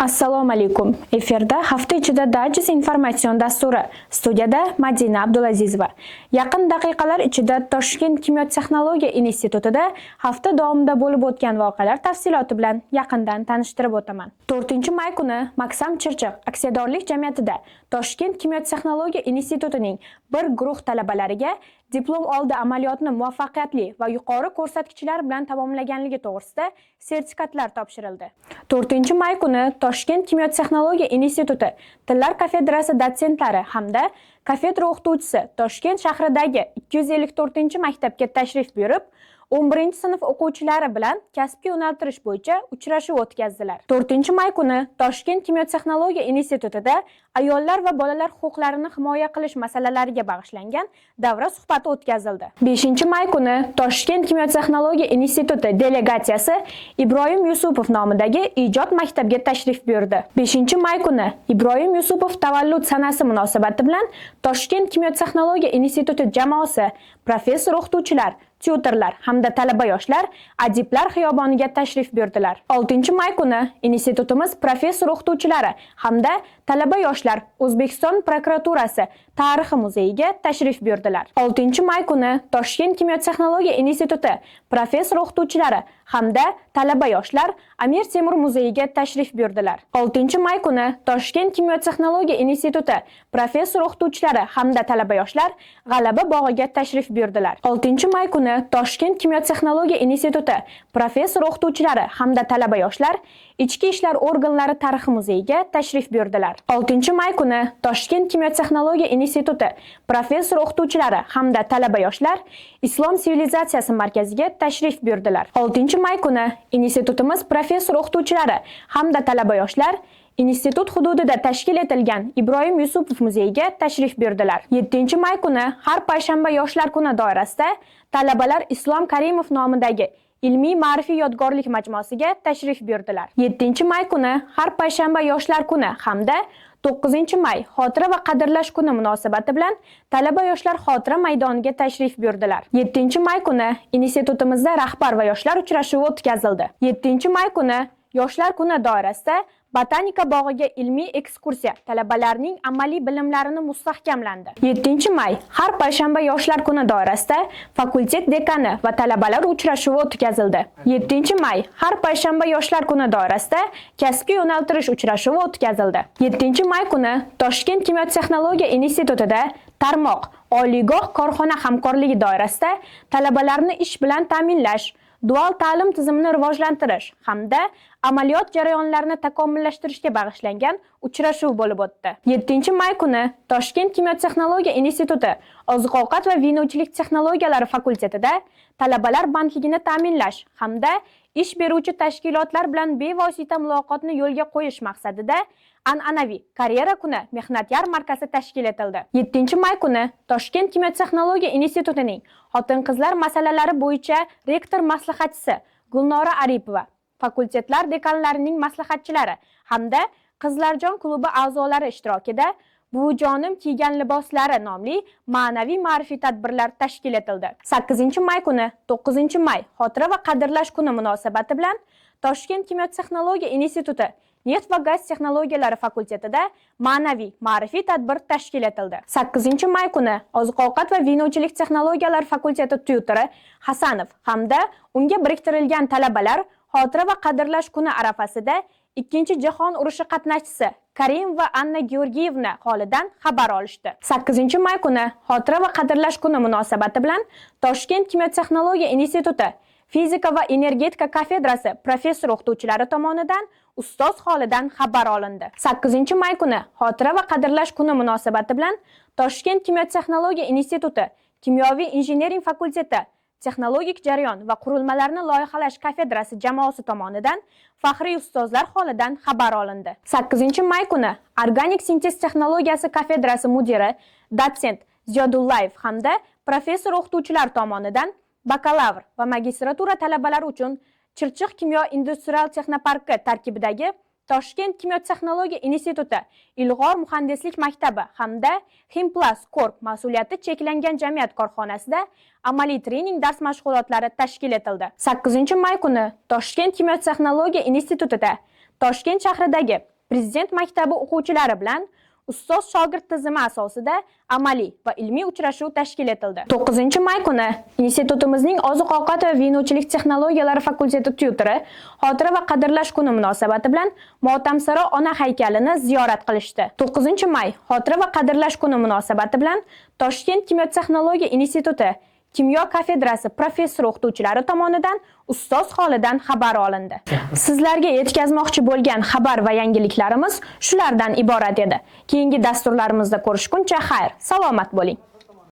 Assalomu alaykum. Efirda hafta ichida Dayjest informatsion dasturi. Studiyada Madina Abdulazizova. Yaqin daqiqalar ichida Toshkent kimyo texnologiya institutida hafta davomida bo'lib o'tgan voqealar tafsiloti bilan yaqindan tanishtirib o'taman. 4-may kuni Maksam Chirchiq aksiyadorlik jamiyatida Toshkent kimyo texnologiya institutining bir guruh talabalariga diplom oldi amaliyotni muvaffaqiyatli va yuqori ko'rsatkichlar bilan tamomlaganligi to'g'risida sertifikatlar topshirildi. 4-may kuni Toshkent kimyo texnologiya instituti tillar kafedrasi dotsentlari hamda kafedra o'qituvchisi Toshkent shahridagi 254-maktabga tashrif buyurib, 11-sinf o'quvchilari bilan kasbga yo'naltirish bo'yicha uchrashuv o'tkazdilar. 4-may kuni Toshkent kimyo texnologiya institutida ayollar va bolalar huquqlarini himoya qilish masalalariga bag'ishlangan davra suhbati o'tkazildi. 5-may kuni Toshkent kimyo texnologiya instituti delegatsiyasi Ibrohim Yusupov nomidagi ijod maktabiga tashrif buyurdi. 5-may kuni Ibrohim Yusupov tavallud sanasi munosabati bilan Toshkent kimyo texnologiya instituti jamoasi, professor o'qituvchilar, tyutorlar hamda talaba yoshlar Adiblar xiyoboniga tashrif buyurdilar. 6-may kuni institutimiz professor o'qituvchilari hamda talaba yoshlar O'zbekiston prokuraturasi tarixi muzeyiga tashrif buyurdilar. 6-may kuni Toshkent kimyo texnologiya instituti professor o'qituvchilari hamda talaba yoshlar Amir Temur muzeyiga tashrif buyurdilar. 6-may kuni Toshkent kimyo texnologiya instituti professor o'qituvchilari hamda talaba yoshlar G'alaba bog'iga tashrif buyurdilar. 6-may kuni Toshkent kimyo texnologiya instituti professor o'qituvchilari hamda talaba yoshlar Ichki ishlar organlari tarixi muzeyiga tashrif buyurdilar. 6-may kuni Toshkent kimyo texnologiya instituti professor o'qituvchilari hamda talaba yoshlar Islom sivilizatsiyasi markaziga tashrif buyurdilar. 6-may kuni institutimiz professor o'qituvchilari hamda talaba yoshlar institut hududida tashkil etilgan Ibrohim Yusupov muzeyiga tashrif buyurdilar. 7-may kuni har payshanba Yoshlar kuni doirasida talabalar Islom Karimov nomidagi ilmiy ma'rifiy yodgorlik majmuasiga tashrif buyurdilar. 7-may kuni har payshanba Yoshlar kuni hamda 9-may Xotira va qadrlash kuni munosabati bilan talaba yoshlar xotira maydoniga tashrif buyurdilar. 7-may kuni institutimizda rahbar va yoshlar uchrashuvi o'tkazildi. 7-may kuni Yoshlar kuni doirasida Botanika bog'iga ilmiy ekskursiya talabalarning amaliy bilimlarini mustahkamlandi. 7-may har payshanba Yoshlar kuni doirasida fakultet dekani va talabalar uchrashuvi o'tkazildi. 7-may har payshanba Yoshlar kuni doirasida kasbga yo'naltirish uchrashuvi o'tkazildi. 7-may kuni Toshkent kimyo texnologiya institutida tarmoq oliygoh korxona hamkorligi doirasida talabalarni ish bilan ta'minlash, dual ta'lim tizimini rivojlantirish hamda amaliyot jarayonlarini takomillashtirishga bag'ishlangan uchrashuv bo'lib o'tdi. 7-may kuni Toshkent kimyo texnologiya instituti oziq-ovqat va vinochilik texnologiyalari fakultetida talabalar bandligini ta'minlash hamda ish beruvchi tashkilotlar bilan bevosita muloqotni yo'lga qo'yish maqsadida an'anaviy karyera kuni mehnat yarmarkasi tashkil etildi. 7-may kuni Toshkent kimyo texnologiya institutining xotin-qizlar masalalari bo'yicha rektor maslahatchisi Gulnora Aripova, fakultetlar dekanlarining maslahatchilari hamda Qizlarjon klubi a'zolari ishtirokida "Buvijonim kiygan liboslari" nomli ma'naviy ma'rifiy tadbirlar tashkil etildi. 8-may kuni 9-may Xotira va qadrlash kuni munosabati bilan Toshkent kimyo texnologiya instituti neft va gaz texnologiyalari fakultetida ma'naviy ma'rifiy tadbir tashkil etildi. 8-may kuni oziq-ovqat va vinochilik texnologiyalari fakulteti tyutori Hasanov hamda unga biriktirilgan talabalar Xotira va qadrlash kuni arafasida Ikkinchi jahon urushi qatnashchisi Karim va Anna Georgiyevna holidan xabar olishdi. 8-may kuni Xotira va qadrlash kuni munosabati bilan Toshkent kimyo texnologiya instituti fizika va energetika kafedrasi professor o'qituvchilari tomonidan ustoz holidan xabar olindi. 8-may kuni Xotira va qadrlash kuni munosabati bilan Toshkent kimyo texnologiya instituti kimyoviy injiniring fakulteti texnologik jarayon va qurilmalarni loyihalash kafedrasi jamoasi tomonidan faxriy ustozlar holidan xabar olindi. 8-may kuni organik sintez texnologiyasi kafedrasi mudiri dotsent Ziyodullayev hamda professor o'qituvchilar tomonidan bakalavr va magistratura talabalari uchun Chirchiq kimyo industrial texnoparki tarkibidagi Toshkent kimyo texnologiya instituti Ilg'or muhandislik maktabi hamda Himplus Corp mas'uliyati cheklangan jamiyat korxonasida amaliy trening dars mashg'ulotlari tashkil etildi. 8-may kuni Toshkent kimyo texnologiya institutida Toshkent shahridagi Prezident maktabi o'quvchilari bilan ustoz shogird tizimi asosida amaliy va ilmiy uchrashuv tashkil etildi. 9-may kuni institutimizning oziq-ovqat va vinochilik texnologiyalari fakulteti tyutori xotira va qadrlash kuni munosabati bilan Motamsaro ona haykalini ziyorat qilishdi. 9-may xotira va qadrlash kuni munosabati bilan Toshkent kimyo texnologiya instituti kimyo kafedrasi professor o'qituvchilari tomonidan ustoz holidan xabar olindi. Sizlarga yetkazmoqchi bo'lgan xabar va yangiliklarimiz shulardan iborat edi. Keyingi dasturlarimizda ko'rishguncha xayr, salomat bo'ling.